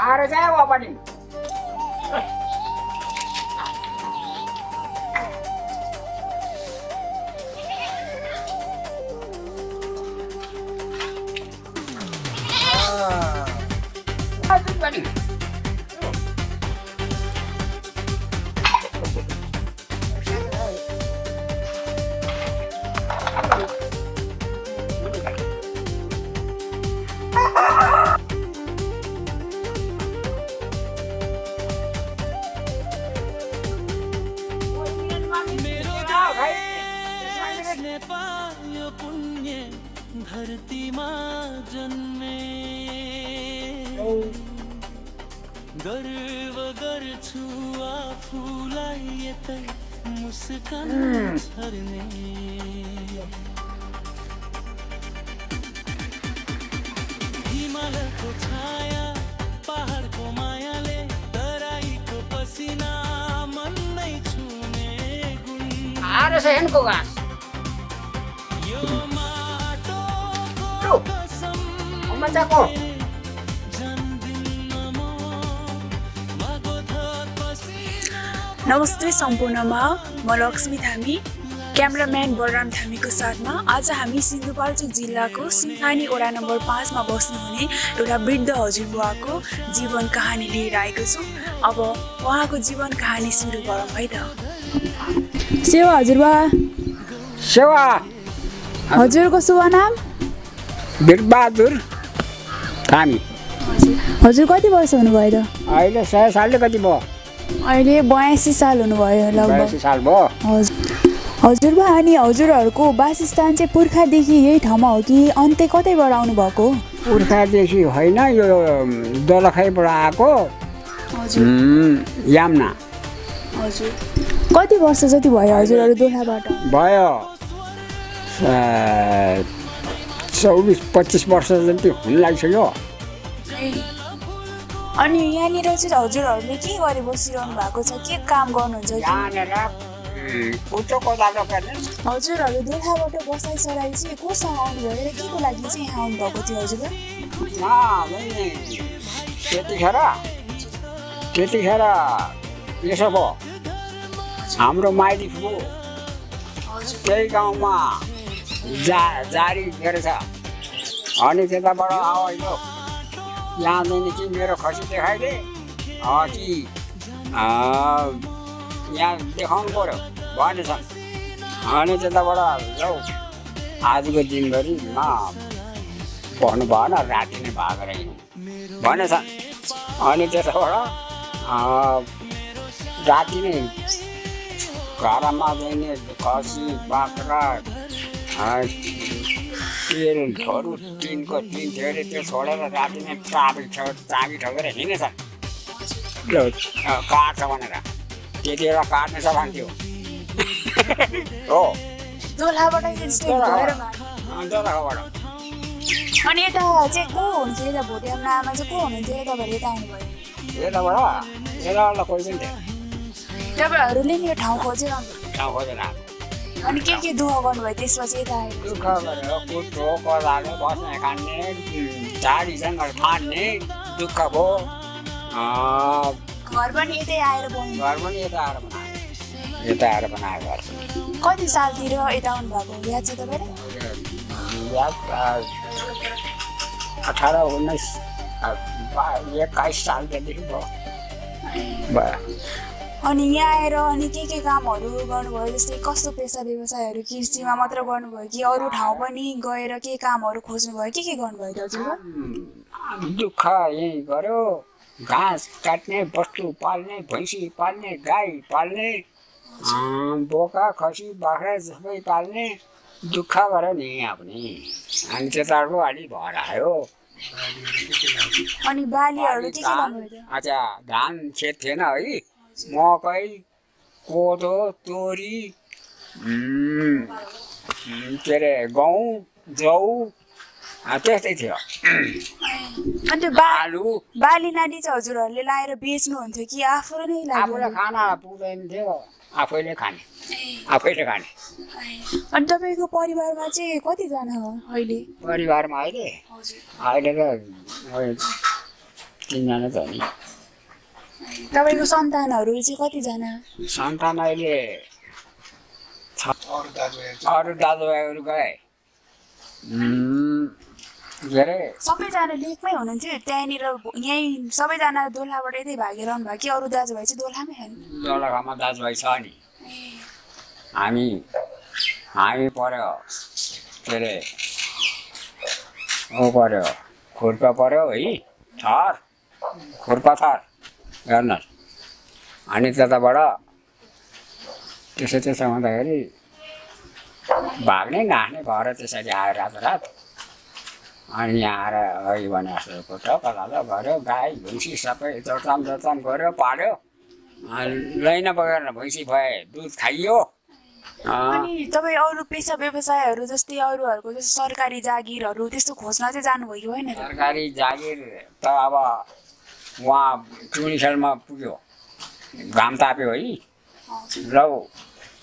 आएर जाऊ पनि धरती माँ जन्मे गर्व गर्छु आफूलाई यतै मुस्कान छर्ने हिमालको छाया पहाडको मायाले तराईको पसिना मन नै छुने गुण आएर सेनको घाँस मजाको नमस्ते सम्पूर्णमा म लक्ष्मी थामी क्यामेराम्यान बलराम थामीको साथमा आज हामी सिन्धुपाल्चोक जिल्लाको सिंहानी वडा नम्बर 5 मा बस्नुहुने एउटा वृद्ध हजुरबुवाको जीवन कहानी लिएर आएको छौँ। अब उहाँको जीवन कहानी सुरु गरौँ है त। सेवा हजुरबा। सेवा हजुरको शुभ नाम? बिरबहादुर थामी। हजुर कति वर्ष हुनुभयो त? अहिले 100 सालले कति भयो? अहिले 82 साल हुनुभयो लगभग। 82 साल भयो। हजुरबा अनि हजुरहरूको वासस्थान चाहिँ पुर्खादेखि यही ठाउँमा हो कि अन्त्य कतैबाट आउनु भएको? पुर्खादेखि होइन, यो दोलखाइबाट आएको। यामना। हजुर कति वर्ष जति भयो हजुरहरू दोलखाबाट? भयो 24-25 वर्ष जति हुन लागिसक्यो। अनि यहाँनिर चाहिँ हजुरहरूले के गरी बसिरहनु भएको छ? के काम गर्नुहुन्छ? यहाँनिर कुचो कोदालो गर्ने। हजुरहरू दोलखाबाट बसाइसराई चाहिँ कोसँग आउनुभयो र के को लागि चाहिँ यहाँ आउनुभएको थियो हजुर? त्यतिखेर यसो भयो, हाम्रो माइती फुपू त्यही गाउँमा जारी गरेछ। अनि त्यताबाट आयो यहाँ चाहिँ कि मेरो खसी देखाइदे कि यहाँ देखाउनु पऱ्यो भनेछन्। अनि त्यताबाट लौ आजको दिनभरिमा भन्नु भएन, राति नै भागेर हिँड्नु भनेछन्। अनि त्यताबाट राति नै घरमा चाहिँ खसी बाख्रा तेलहरू टिनको टिन थियो अरे, त्यो छोडेर राति नै चाबी ठोकेर हिँडेछन्। काट्छ भनेर त्यति बेला काट्ने सफा थियो। हो दोलखाबाट। अनि यता चाहिँ को हुन्थ्यो? यता भोटियामा चाहिँ को हुनुहुन्थ्यो? तपाईँहरू यता आउनुभयो? यताबाट कोही पनि थियो। तपाईँहरूले नि यो ठाउँ खोजेर आएको। अनि के दुःख गर्नुभयो त्यसपछि यता आएर? दुःख गरेर कुट्रो कोदालो बस्ने खाने झाडीसँग फाड्ने दुःख भयो। घर पनि यतै आएर बनाउनु? घर पनि यता आएर बनायो। घर कति सालतिर यता आउनु भएको याद छ तपाईँलाई? 18-19 21 सालदेखि भयो। अनि यहाँ आएर अनि के कामहरू गर्नुभयो? जस्तै कस्तो पेसा व्यवसायहरू कृषिमा मात्र गर्नुभयो कि अरू ठाउँ पनि गएर के कामहरू खोज्नुभयो? के गर्नुभयो हजुर? दुःख यही गर्यो, घाँस काट्ने, बस्तु पाल्ने, भैँसी पाल्ने, गाई पाल्ने, बोका खसी बाख्रा सबै पाल्ने दुःख गर्यो नि यहाँ पनि। अनि त्यताको अलि भएर आयो। अनि बालीहरू के गर्नुभयो? अच्छा, धान खेत थिएन है, मकै कोदो तोरी के अरे गहुँ जौ त्यस्तै थियो। अनि त्यो आलु बाली नाली चाहिँ हजुरहरूले लाएर बेच्नुहुन्थ्यो कि आफूले नै आफूलाई खान पुग्दैन थियो, आफैले खाने। अनि तपाईँको परिवारमा चाहिँ कतिजना हो अहिले? परिवारमा अहिले त 3 जना त नि। तपाईँको सन्तानहरू चाहिँ कतिजना? सन्तान अहिले अरू दाजुभाइहरू गए। के अरे सबैजना लेकमै हुनुहुन्थ्यो त्यहाँनिर? यहीँ सबैजना दोलखाबाट यतै भागेर आउनुभयो कि अरू दाजुभाइ चाहिँ दोलखामै खानु? दोलखामा दाजुभाइ छ नि। हामी पर्यो के अरे पर्यो खुर्पा पर्यो है, थर खुर्पा थर हेर्नुहोस्। अनि त्यताबाट त्यसो हुँदाखेरि भाग्ने नाच्ने भएर त्यसरी आयो रात। अनि यहाँ आएर भने जस्तो टक्कलाल गऱ्यो, गाई भैँसी सबै दरताम गऱ्यो, पाल्यो। लैन बगेर भैँसी भए दुध खाइयो। अनि तपाईँ अरू पेसा व्यवसायहरू जस्तै अरूहरूको जस्तो सरकारी जागिरहरू त्यस्तो खोज्न चाहिँ जानुभयो कि होइन? सरकारी जागिर त अब उहाँ टुनिखेलमा पुग्यो, घाम ताप्यो है, लौ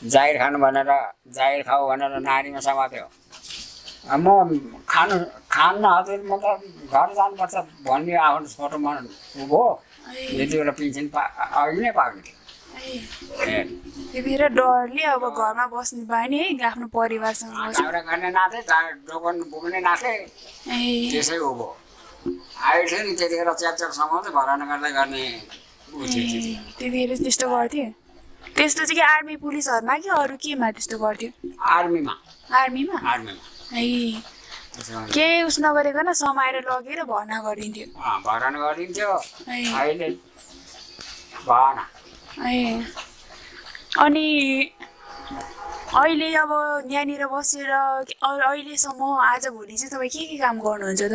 जागिर खानु भनेर जागिर खाऊ भनेर नारीमा समात्यो। म खान्न हजुर, म त घर जानुपर्छ भन्ने आफ्नो फोटोमा उभो। यति बेला पेन्सन अघि नै पाएको थियो। त्यही भएर डरले अब घरमा बस्नु पाएन है, आफ्नो परिवारसँग दाउरा गर्ने नाथे, दोकान पुग्ने नाथे, त्यसै उभो आयो थियो नि। त्यतिखेर च्याप समाउँदै भराना गर्दै गर्ने ऊ थियो। त्यतिखेर त्यस्तो गर्थ्यो? त्यस्तो चाहिँ के आर्मी पुलिसहरूमा कि अरू केमा त्यस्तो गर्थ्यो? आर्मीमा है। केही उस नगरिकन समाएर लगेर भर्ना गरिदिन्थ्यो। अहिले भएन। अनि अहिले अब यहाँनिर बसेर अहिलेसम्म आजभोलि चाहिँ तपाईँ के काम गर्नुहुन्छ त?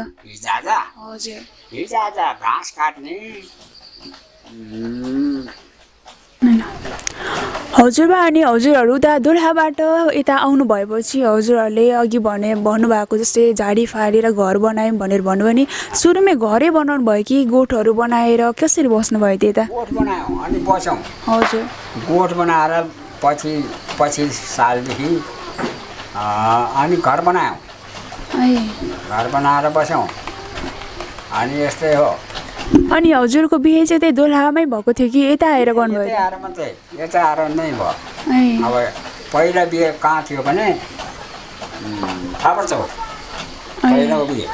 हिजो घाँस काट्ने। हजुरबा अनि हजुरहरू उता दोलखाबाट यता आउनु भएपछि हजुरहरूले अघि भन्नुभएको जस्तै झाडी फालेर घर बनायौँ भनेर भन्नुभयो नि, सुरुमै घरै बनाउनु भयो कि गोठहरू बनाएर कसरी बस्नुभयो त्यता? गोठ बनायौँ अनि बस्यौँ। हजुर, गोठ बनाएर पछि सालदेखि अनि घर बनायौँ। घर बनाएर बस्यौँ अनि यस्तै हो। अनि हजुरको बिहे चाहिँ त्यही दोलखामै भएको थियो कि यता आएर गर्नुभयो? यता आएर नै भयो। अब पहिला बिहे कहाँ थियो भने फापर चौक, पहिलाको बिहे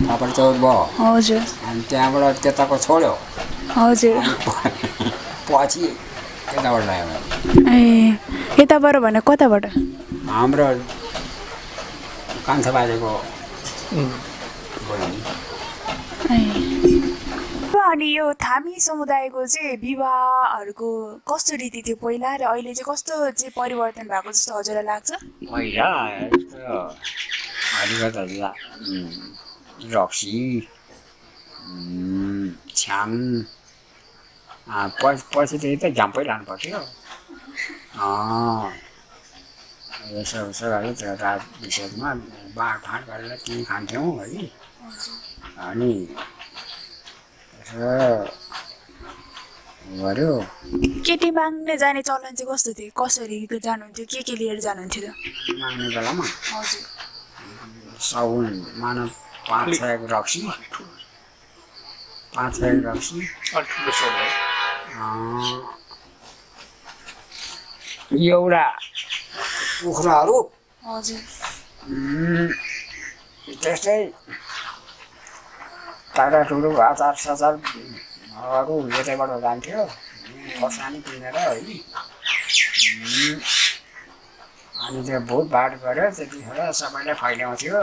फापर चौक भयो। हजुर, अनि त्यहाँबाट त्यताको छोड्यो। हजुर, पछि यताबाट ल्यायो। यताबाट भने कताबाट? हाम्रो कान्छा बाजेको। अनि यो थामी समुदायको चाहिँ विवाहहरूको कस्तो रीति थियो पहिला र अहिले चाहिँ कस्तो चाहिँ परिवर्तन भएको जस्तो हजुरलाई लाग्छ? पहिला अलिकति रक्सी छ्याङ पछि त झ्याम्पै लानु पर्थ्यो। यसो गऱ्यो त्यो रात विषयमा बाँडफाँड गरेर त्यहीँ खान्थ्यौँ है। अनि गऱ्यो। केटी माग्ने जाने चलन चाहिँ कस्तो थियो? कसरी जानुहुन्थ्यो? के लिएर जानुहुन्थ्यो त माग्ने बेलामा? हजुर, साउन मानव 5-6 रक्सी, 5-6 रक्सी, एउटा कुखुराहरू, हजुर, त्यस्तै टाढाटुडो अचार सचारहरू यतैबाट जान्थ्यो खोर्सानी किनेर है। अनि त्यो भुटभाट गऱ्यो त्यतिखेर सबैले फैल्याउँथ्यो,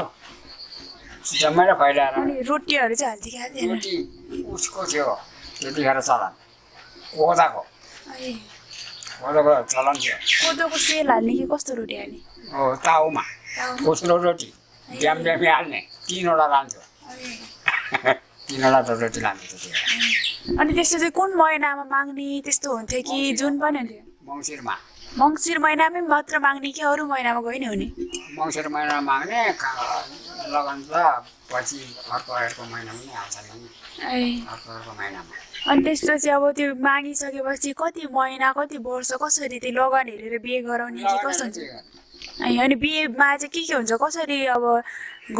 जम्मैले फैलाएर। अनि रोटीहरू चाहिँ हाल्थ्यो कि हाल्दैन? रोटी उसको थियो त्यतिखेर चलन, कोदाको चलन थियो। कोदोको सेल हाल्ने कि कस्तो रोटी हाल्ने? हो, ताउमा खुस्रो रोटी ड्यामी हाल्ने 3वटा लान्थ्यो। 3वटा रोटी लान्थ्यो त्यतिखेर। अनि त्यस्तो चाहिँ कुन महिनामा माग्ने त्यस्तो हुन्थ्यो कि जुन पनि हुन्थ्यो? मङ्सिरमा। मङ्सिर महिनामै मात्र माग्ने कि अरू महिनामा गइ नै हुने? मङ्सिर महिनामा माग्ने, लगन त पछि अर्को महिनामा नि हाल्छ नि अर्को महिनामा अनि त्यसपछि अब त्यो मागिसकेपछि कति महिना कति वर्ष कसरी त्यो लगन हेरेर बिहे गराउने कि कस्तो हुन्छ अनि बिहेमा चाहिँ के हुन्छ कसरी अब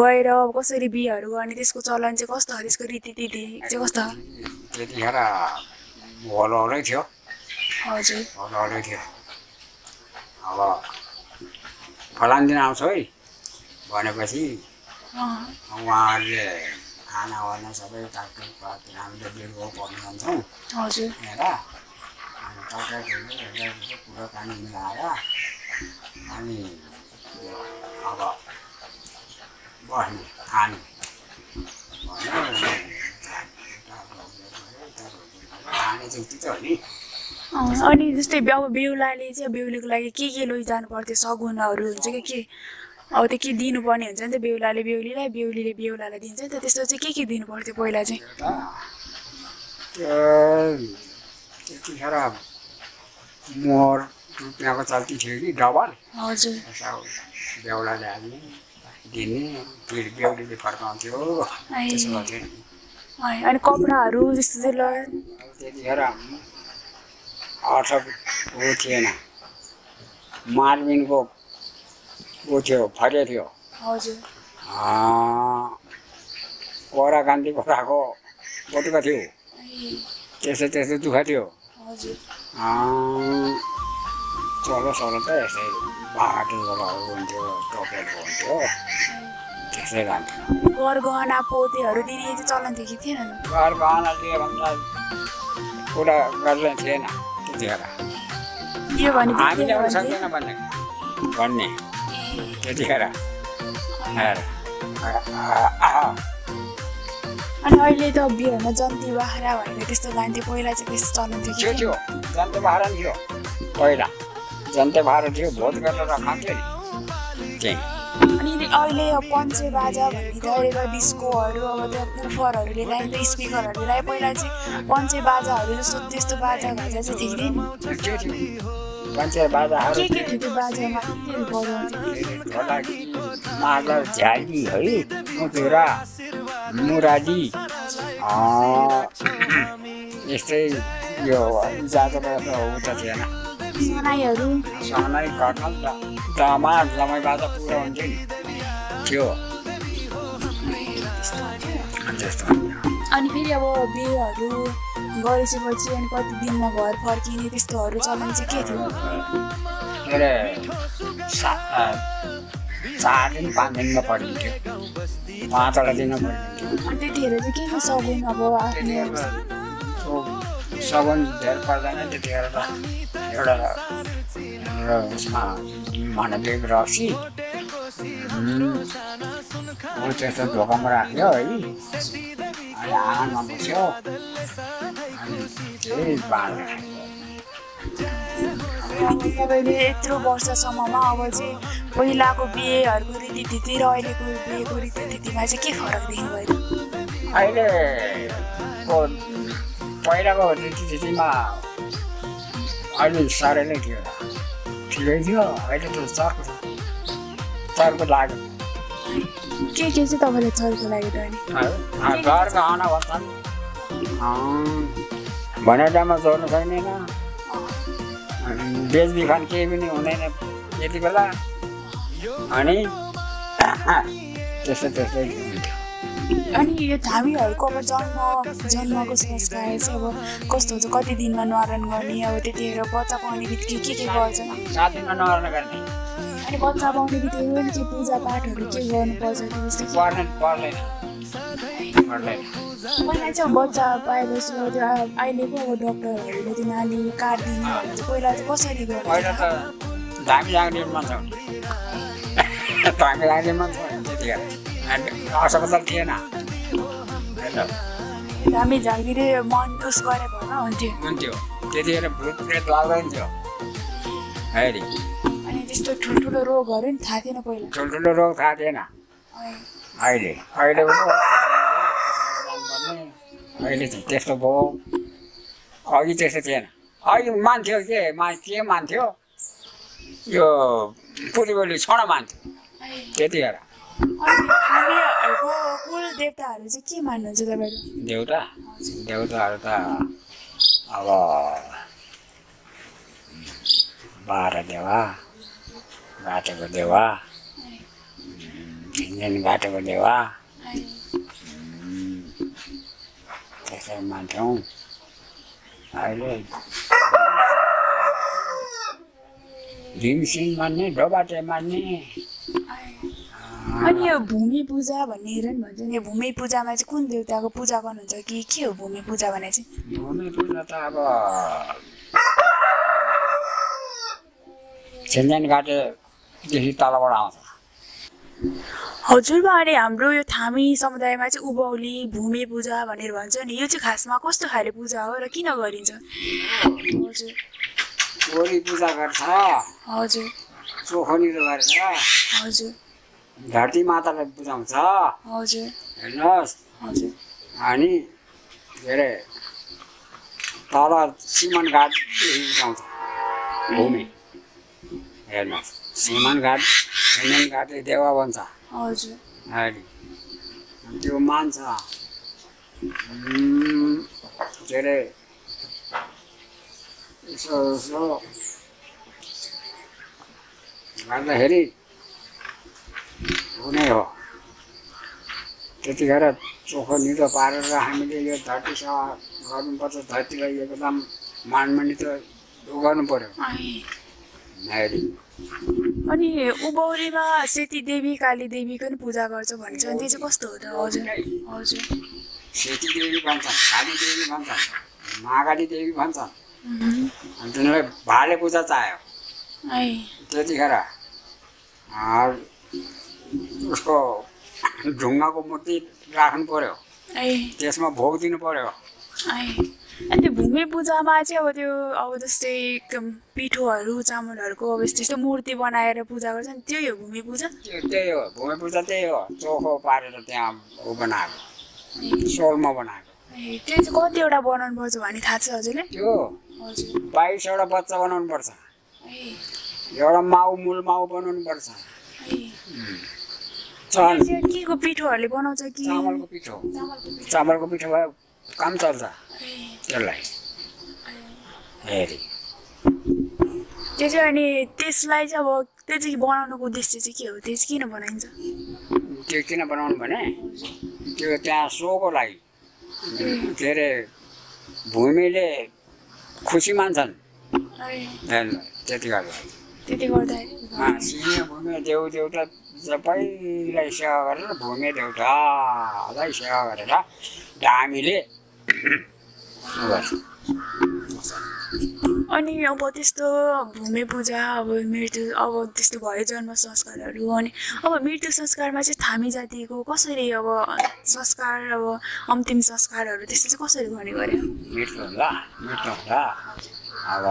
गएर कसरी बिहेहरू गर्ने त्यसको चलन चाहिँ कस्तो हो त्यसको रीतिथिति चाहिँ कस्तो त्यतिखेर हौलै थियो हजुर हौलै थियो अब फलान दिन आउँछ है भनेपछि उहाँहरूले खानावाना सबै काटकुट हामीले बिरुवा पर्नु जान्छौँ हजुर हेर अनि तरकारी कुराकानी मिलाएर अनि अब बस्ने खाने खाने चाहिँ त्यति हो नि अनि जस्तै अब बेहुलाले चाहिँ बेहुलीको लागि के लैजानु पर्थ्यो सगुनहरू हुन्छ कि अब त्यो के दिनुपर्ने हुन्छ नि त बेहुलाले बेहुलीलाई बेहुलीले बेहुलालाई दिन्छ नि त त्यस्तो चाहिँ के दिनु पर्थ्यो पहिला चाहिँ त्यतिखेर मोहर रुपियाँको चल्ती थियो कि डबल हजुर बेहुलाले हाल्ने दिने फेरि बेहुलीले फर्काउँथ्यो त्यसो गर्थ्यो नि अनि कपडाहरू जस्तो चाहिँ त्यतिखेर अर्थ ऊ थिएन मार्बिनको ऊ थियो फर्या थियो हजुर कोरा गान्धी कोराको बोटुका थियो त्यस्तो दुःख थियो हजुर चलो त यसै बाटोहरू हुन्थ्यो टोकेको हुन्थ्यो त्यसै जान्थ्यो गरगहना पोतेहरू दिने चाहिँ चलन थियो कि थिएन गरगहना दियो भन्दा कुरा गर्ने थिएन त्यतिखेर हामीले पनि सक्दैन भन्ने त्यतिखेर अनि अहिले त बिहेमा जन्ती बाख्रा भनेर त्यस्तो लान्थ्यो पहिला चाहिँ त्यस्तो चलन थियो थियो जन्ते बाख्रा थियो पहिला जन्ते बाख्रा थियो भोट गरेर खान्थ्यो नि त्यही अनि अहिले पञ्चे बाजा भन्ने त अहिलेको डिस्कोहरू अब त्यो पुफरहरूले लगाइन्छ स्पिकरहरूले लगाए पहिला चाहिँ पञ्चे बाजाहरू जस्तो त्यस्तो बाजा भाजा चाहिँ थिएन पञ्चे बाजाहरू के थियो त्यो बाजामा के बजाउँथ्यो मादल झ्याली है मुतुरा मुराली यस्तै यो जातको ऊ त थिएन सनाईहरू सनाई कटल दामाद जमाई बाजा पुरा हुन्थ्यो नि थियो अनि फेरि अब बिहेहरू गरिसकेपछि अनि कति दिनमा घर फर्किने त्यस्तोहरू चलन चाहिँ के थियो के अरे 4 दिन 5 दिनमा फर्किन्थ्यो 5 दिनमा फर्किन्थ्यो अनि त्यतिखेर चाहिँ के सगुन अब आफ्नो सगुन धेर पर्दैन त्यतिखेर त एउटा उसमा मनदेव रक्सी त्यस्तो धोकामा राख्यो है अनि आँगनमा बस्यो अनि त्यही बाँड्यो तपाईँले यत्रो वर्षसम्ममा अब चाहिँ पहिलाको बिहेहरूको रीतिथिति र अहिलेको बिहेको रीतिथितिमा चाहिँ के फरक देख्नुभयो अहिलेको पहिलाको रीतिथितिमा अहिले साह्रै नै थियो ठिकै थियो अहिले त चर्को लाग्यो के चाहिँ तपाईँलाई चर्को लाग्यो त अहिले घरको आउन भन्छन् भनेर टाइममा जोड्नु सक्दैन बेचबिखन केही पनि हुँदैन यति बेला अनि त्यस्तै हुन्थ्यो अनि यो धामीहरूको अब जन्मको संस्कार चाहिँ अब कस्तो हुन्छ कति दिनमा न्वारन गर्ने अब त्यतिखेर बच्चा पाउने बित्तिकै के गर्छ 7 दिनमा न्वारन गर्ने अनि बच्चा पाउने बित्तिकै पनि के पूजापाठहरू के गर्नुपर्छ त्यस्तो पर्दैन पहिला चाहिँ बच्चा पाएपछि त्यो अहिलेको अब डक्टरहरूले त्यो नानी काट्दिने पहिला चाहिँ कसरी गर्छ पहिला त धामी लाग्ने मान्छे धामी लाग्ने मान्छे त्यतिखेर अस्पताल थिएन धामी झाँक्रीले मन उस गरे भन हुन्थ्यो त्यतिखेर भूत प्रेत लाग्दैन थियो अनि त्यस्तो ठुल्ठुलो रोगहरू नि थाहा थिएन पहिला ठुल्ठुलो रोग थाहा थिएन अहिले चाहिँ त्यस्तो भयो अघि त्यस्तो थिएन अघि मान्थ्यो के मान्थ्यो यो पुरीबोली छोडो मान्थ्यो त्यतिखेर अनि हामीहरूको कुल देवताहरू चाहिँ के मान्नुहुन्छ तपाईँहरू? देउताहरू त अब 12 देवा, घाटेको देवा, झिन्झेन घाटेको देवा, त्यसरी मान्छौँ। अहिले भीमसिंह मान्ने, डोबाटे मान्ने। अनि यो भूमि पूजा भन्ने हेर नि भन्छ नि, भूमि पूजामा चाहिँ कुन देवताको पूजा गर्नुहुन्छ कि के हो भूमि पूजा भने चाहिँ? भूमि पूजा त अब झिन्झेन घाटेदेखि तलबाट आउँछ। हजुरबा अनि हाम्रो यो थामी समुदायमा चाहिँ उभौली भूमि पूजा भनेर भन्छ नि, यो चाहिँ खासमा कस्तो खाले पूजा हो र किन गरिन्छ? हजुर गोरी पूजा गर्छ, हजुर चोखनीरो गर्छ, हजुर धरती मातालाई बुझाउँछ। हजुर हेर्नुहोस्, हजुर अनि के अरे तल सिमन घाटदेखि बुझाउँछ भूमि। हेर्नुहोस्, सिमन घाट, झिन्झेन घाटे देवा भन्छ। हजुर अहिले त्यो मान्छ। के अरे यसो गर्दाखेरि हुने हो। त्यतिखेर चोखो निदो पारेर हामीले यो धरती सेवा गर्नुपर्छ। धरतीलाई एकदम मानमनी त गर्नु पर्यो। अनि उभौलीमा सेती देवी काली देवीको पनि पूजा गर्छ भन्छ, अनि त्यो चाहिँ कस्तो हो त? हजुर हजुर सेती देवी भन्छन्, काली देवी भन्छन्, महाकाली देवी भन्छन्। अनि तिनीहरूलाई भाले पूजा चाहियो। त्यतिखेर उसको ढुङ्गाको मूर्ति राख्नु पर्यो, त्यसमा भोग दिनु पर्यो। अनि त्यो भूमि पूजामा चाहिँ अब जस्तै पिठोहरू चामलहरूको अब त्यस्तो मूर्ति बनाएर पूजा गर्छ नि, त्यही हो भूमि पूजा? त्यही हो भूमि पूजा, त्यही हो। चोखो पारेर त्यहाँ बनाएको, सोलमा बनाएको। त्यो चाहिँ कतिवटा बनाउनु पर्छ भने थाहा छ हजुरले? त्यो 22वटा बच्चा बनाउनु पर्छ। एउटा मूल माउ बनाउनु पर्छ। के को पिठोहरूले बनाउँछ कि? चामलको पिठो। चामलको पिठो भयो काम चल्छ त्यसलाई। हेरी त्यो चाहिँ अनि त्यसलाई चाहिँ अब त्यो चाहिँ बनाउनुको उद्देश्य चाहिँ के हो? त्यो चाहिँ किन बनाइन्छ? त्यो किन बनाउनु भने त्यो त्यहाँ सोको लागि। के अरे भूमिले खुसी मान्छन् त्यति गर्दाखेरि। सिंह भूमि देउ देउता सबैलाई सेवा गरेर भूमि देउतालाई सेवा गरेर हामीले गर्छ। अनि अब त्यस्तो भूमि पूजा अब मृत्यु अब त्यस्तो भयो जन्म संस्कारहरू, अनि अब मृत्यु संस्कारमा चाहिँ थामी जातिको कसरी अब संस्कार अब अन्तिम संस्कारहरू त्यस्तो चाहिँ कसरी गर्ने गरे? मृत्यु हुँदा अब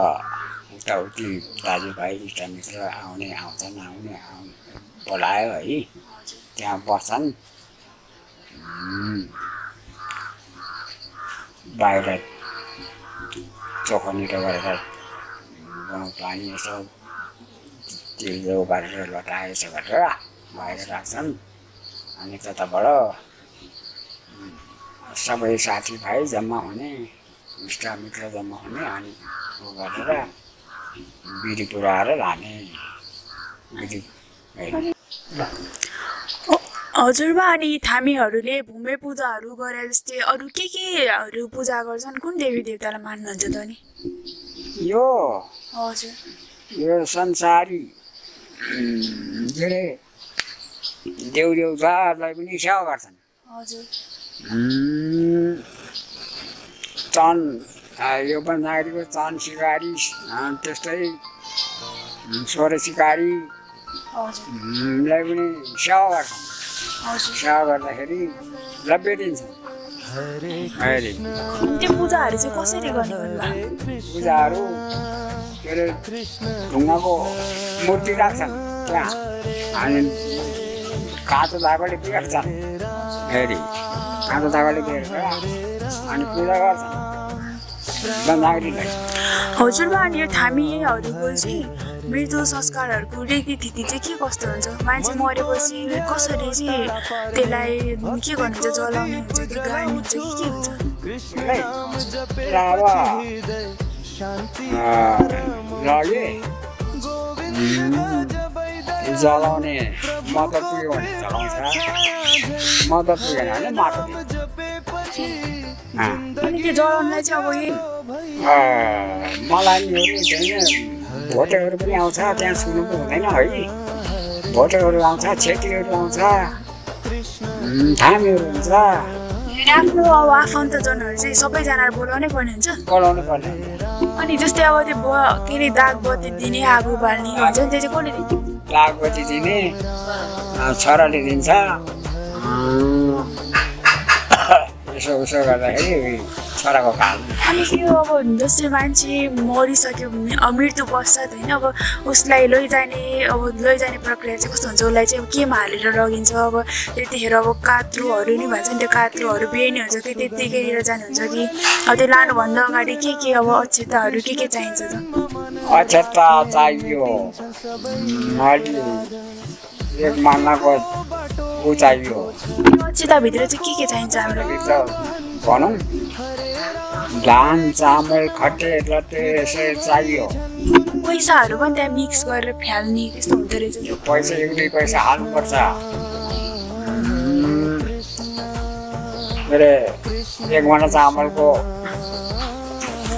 उताउति दाजुभाइ इष्टमित्र आउने आउँछन्, आउने बोलायो है, त्यहाँ बस्छन्। बाहिर चोखनीरो गरेर गाउँ पानी यसो तिलजो गरेर लटाए यसो गरेर बाहिर राख्छन्। अनि त्यताबाट सबै साथीभाइ जम्मा हुने, इष्टमित्र जम्मा हुने, अनि उ गरेर बिडी पुऱ्याएर लाने बिडी। हजुरबा अनि थामीहरूले भूमि पूजाहरू गरे जस्तै अरू केहरू पूजा गर्छन्? कुन देवी देवतालाई मान्नुहुन्छ त अनि? यो हजुर यो संसारी के अरे देउ देउतालाई पनि सेवा गर्छन्। हजुर चन यो बन्दागरीको चन सिकारी, त्यस्तै स्वर सिकारीलाई पनि सेवा गर्छन्। सेवा गर्दाखेरि लब्बे दिन्छन्। त्यो पूजाहरू चाहिँ कसरी गर्ने भन्नुभयो? पूजाहरू के अरे ढुङ्गाको मूर्ति राख्छन् त्यहाँ, अनि काँचो धागोले बेर्छन्। काँचो धागोले बेरेर अनि पूजा गर्छन् बन्दागरीलाई। हजुरबा अनि यो थामीहरूको चाहिँ मृत्यु संस्कारहरूको रीतिथिति चाहिँ के कस्तो हुन्छ मान्छे मरेपछि कसरी चाहिँ त्यसलाई के गर्नुहुन्छ जलाउने हुन्छ कि गाड्ने हुन्छ कि के हुन्छ जलाउने मद्दत पुग्यो भने जलाउँछ मद्दत पुगेन भने माटो दिन्छ अनि त्यो जलाउनलाई चाहिँ अब मलामीहरू छैन भोटेहरू पनि आउँछ त्यहाँ सुन्नु पो हुँदैन है भोटेहरू आउँछ छेत्रीहरू आउँछ थामीहरू हुन्छ आफ्नो अब आफन्तजनहरू चाहिँ सबैजना बोलाउनै पर्ने हुन्छ बोलाउनु पर्ने अनि जस्तै अब त्यो के अरे दाग बत्ती दिने आगो बाल्ने हुन्छ नि त्यो चाहिँ कसले दिन्छ दाग बत्ती दिने छोराले दिन्छ यसो उसो गर्दाखेरि छोराको काम अनि त्यो अब जस्तै मान्छे मरिसक्यो मृत्यु पश्चात होइन अब उसलाई लैजाने प्रक्रिया चाहिँ कस्तो हुन्छ उसलाई चाहिँ अब केमा हालेर लगिन्छ अब त्यतिखेर अब कात्रोहरू नि भन्छ नि त्यो कात्रोहरू बेनी हुन्छ कि त्यत्तिकै लिएर जानुहुन्छ कि अब त्यो लानुभन्दा अगाडि के अब अक्षताहरू के चाहिन्छ त अक्षता चाहियो एक महिनाको ऊ चाहियो अक्षताभित्र चाहिँ के चाहिन्छ हामीलाई भनौँ धान चामल खटे लटे यसै चाहियो पैसाहरू पनि त्यहाँ मिक्स गरेर फ्याल्ने त्यस्तो हुँदो रहेछ पैसा 1-2 पैसा हाल्नुपर्छ मेरो 1 महिना चामलको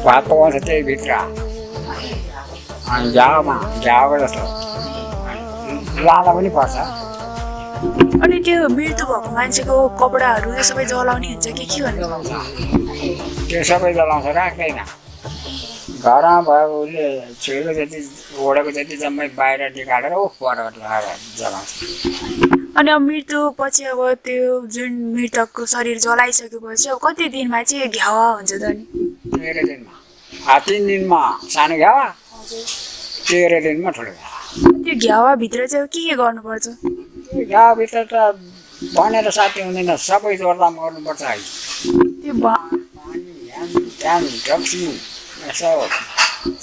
भात पकाउँछ त्यही भित्र अनि घ्याउमा जस्तो लाँदा पनि पर्छ अनि त्यो मृत्यु भएको मान्छेको कपडाहरू सबै जलाउने हुन्छ कि के गर्नु त्यो सबै जलाउँछ राख्दैन घरमा भएको उसले छेउको जति ओडेको जति जम्मै बाहिर निकालेर पर लगाएर जलाउँछ अनि अब मृत्यु पछि अब त्यो जुन मृतकको शरीर जलाइसकेपछि अब कति दिनमा चाहिँ घ्यावा हुन्छ त नि 13 दिनमा 3 दिनमा सानो घ्यावा 13 दिनमा ठुलो घ्यावा त्यो घ्यावाभित्र चाहिँ के गर्नुपर्छ घ्यावाभित्र त भनेर साथी हुँदैन सबै जोडदाम गर्नुपर्छ है त्यो रक्सी यसो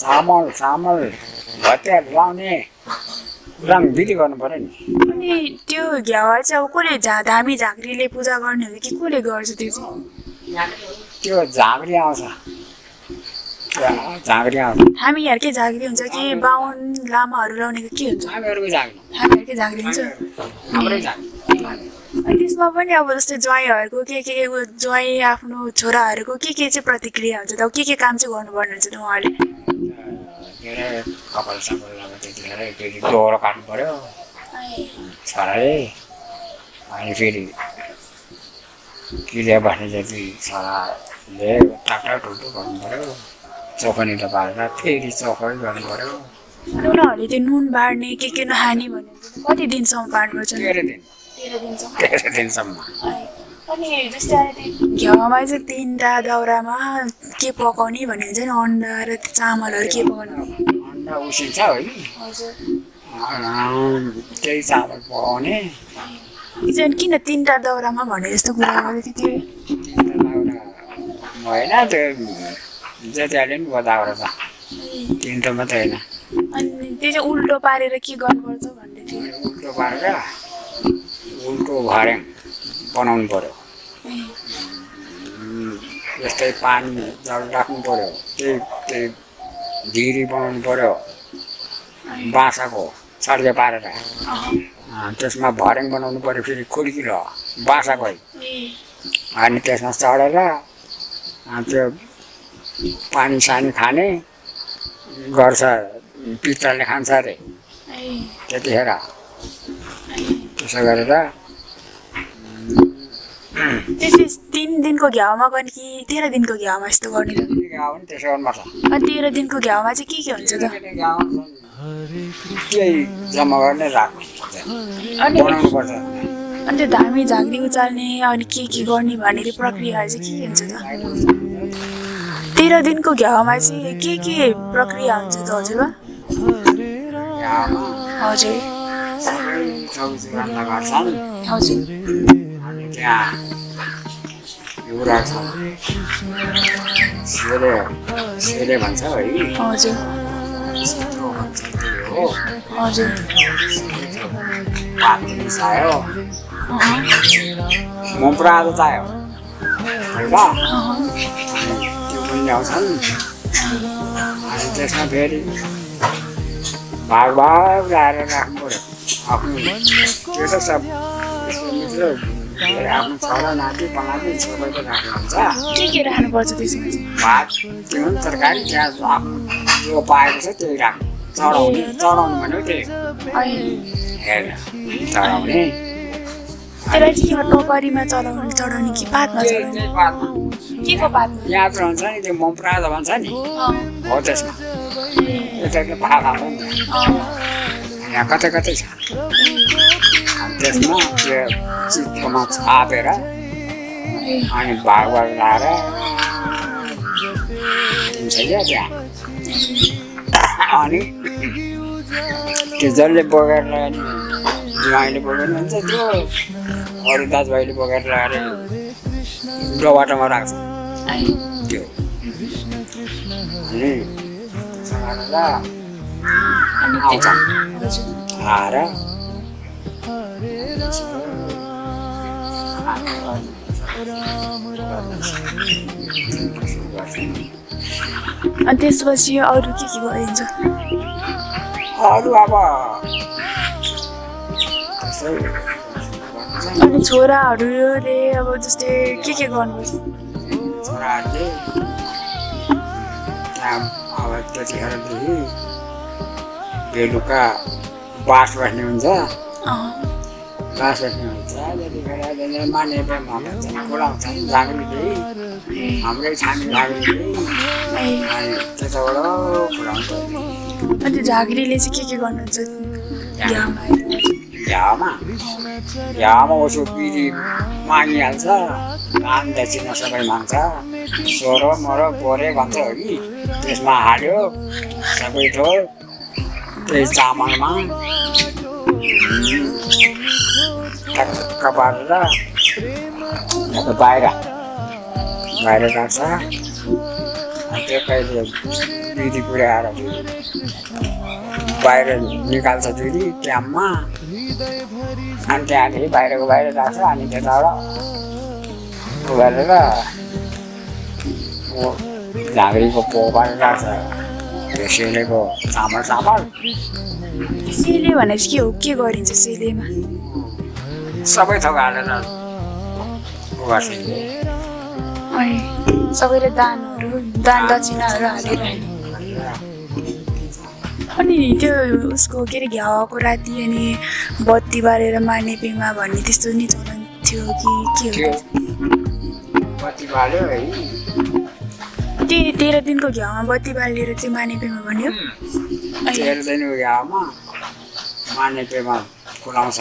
चामल भत्या लाउने रङविधि गर्नु पर्यो नि अनि त्यो घ्यावा चाहिँ अब कसले धामी झाँक्रीले पूजा गर्ने हो कि कसले गर्छ त्यो चाहिँ त्यो झाँक्री आउँछ हामीहरूकै झाँक्री हुन्छ कि बाहुन लामाहरू लाउनेको के हुन्छ हामीहरूकै झाँक्री हुन्छ अनि त्यसमा पनि अब जस्तै ज्वाइँहरूको के ज्वाइँ आफ्नो छोराहरूको के चाहिँ प्रतिक्रिया हुन्छ त के काम चाहिँ गर्नुपर्ने हुन्छ त उहाँहरूले कपाल सपाल त्यतिखेर फेरि दोहोरो काट्नु पर्यो छोराले अनि फेरि किरिया बस्ने जति छोराले टाक्टा टुल्टो गर्नु पर्यो चोखनी त पारेर फेरि चोखै गर्नु पर्यो उनीहरूले त्यो नुन बाड्ने के नखाने भने कति दिनसम्म बाड्नुपर्छ 13 दिनसम्म अनि जस्तै घ्यावामा चाहिँ 3टा दाउरामा के पकाउने भन्ने हुन्छ नि अन्डा र चामलहरू के पकाउने अन्डा उसिन्छ है त्यही चामल पकाउने किन 3टा दाउरामा भन्ने जस्तो कुरा गर्दै थियो होइन त्यो जतिले पनि बताएर छ 3टा मात्रै होइन अनि त्यो चाहिँ उल्टो पारेर के गर्नुपर्छ भन्दै थियो उल्टो पारेर उल्टो घर्याङ बनाउनु पर्यो जस्तै पानी जल राख्नु पर्यो त्यही धिरी बनाउनु पर्यो बाँसाको छड्के पारेर त्यसमा भर्याङ बनाउनु पर्यो फेरि खुड्किलो बाँसाकै अनि त्यसमा चढेर त्यो पानी सानी खाने गर्छ पितरले खान्छ अरे त्यतिखेर त्यसो गरेर त्यसले 3 दिनको घ्याउमा गर्ने कि 13 दिनको घ्याउमा यस्तो गर्ने त्यसो गर्नुपर्छ अनि 13 दिनको घ्याउमा चाहिँ के हुन्छ त केही जम्मा गर्ने राख्नु बनाउनुपर्छ अनि त्यो धामी झाँक्री उचाल्ने अनि के गर्ने भन्ने त्यो प्रक्रियाहरू चाहिँ के हुन्छ त 13 दिनको घ्याउमा चाहिँ के प्रक्रिया हुन्छ त हजुरबा हजुर हजुर त्यहाँ एउटा छ सेरे भन्छ है हजुर भन्छ त्यही हो हजुर भात पनि चाहियो मोमप्राद चाहियो होइन त्यो पनि ल्याउँछन् अनि त्यसमा फेरि भाग ल्याएर राख्नु पऱ्यो आफ्नो त्यो त सब आफ्नो छोरा नाति पनाति सबैले राख्नुहुन्छ के राख्नुपर्छ त्यसमा चाहिँ भात त्यो पनि तरकारी त्यहाँ आफ्नो जो पाएको छ त्यही राख्नु चढाउनु भन्यो त्यही हेर चढाउने त्यसलाई चाहिँ के टोकरीमा चढाउने कि पातमा चढाउने के को पातमा यहाँ त हुन्छ नि त्यो मोमप्राद भन्छ नि हो त्यसमा यता भात हाल्नु नि यहाँ कतै कतै छ त्यसमा त्यो चित्तोमा छापेर अनि भाग लाएर दिन्छ क्या त्यहाँ अनि त्यो जसले बोकेर ल्यायो नि ज्वाइँले बोकेर हुन्छ त्यो अरू दाजुभाइले बोकेर ल्याएर डोबाटोमा राख्छ त्यो अनि आउँछ आएर अनि त्यसपछि अरू के गरिन्छ अरू अब अनि छोराहरूले अब जस्तै के गर्नुपर्छ छोराहरूले त्यहाँ अब त्यतिखेरदेखि बेलुका बास बस्ने हुन्छ बास बस्ने हुन्छ त्यतिखेर माने बोलाउँछन् झाँक्रीले हाम्रै छामी झाँक्रीले अनि त्यताबाट खुलाउँछ अनि त्यो झाँक्रीले चाहिँ के गर्नुहुन्छ झ्यामा उसो बिरी मागिहाल्छ दान दक्षिणा सबै माग्छ सोरो मरो बोरे भन्छ हो कि त्यसमा हाल्यो सबै थोर त्यही चामलमा टक्क पारेर बाहिर राख्छ त्यो कहिले बिरी पुर्याएर बाहिर निकाल्छ फेरि क्याम्पमा अनि त्यहाँदेखि बाहिर राख्छ अनि त्यताबाट गरेर झाँक्रीको पोबाट राख्छ त्यो सेलेको चामल सेले भनेपछि के गरिन्छ सेलेमा सबै थोक हालेर गर्छ सबैले दान दक्षिणाहरू हालेर अनि त्यो उसको के अरे घ्यावाको राति अनि बत्ती बालेर मार्ने पेमा भन्ने त्यस्तो नि चलन थियो कि के हो बत्ती बाल्यो है 13 दिनको घ्याउमा बत्ती बालेर चाहिँ मार्ने पेमा भन्यो 13 दिनको घ्याउमा मार्ने पेमा खुलाउँछ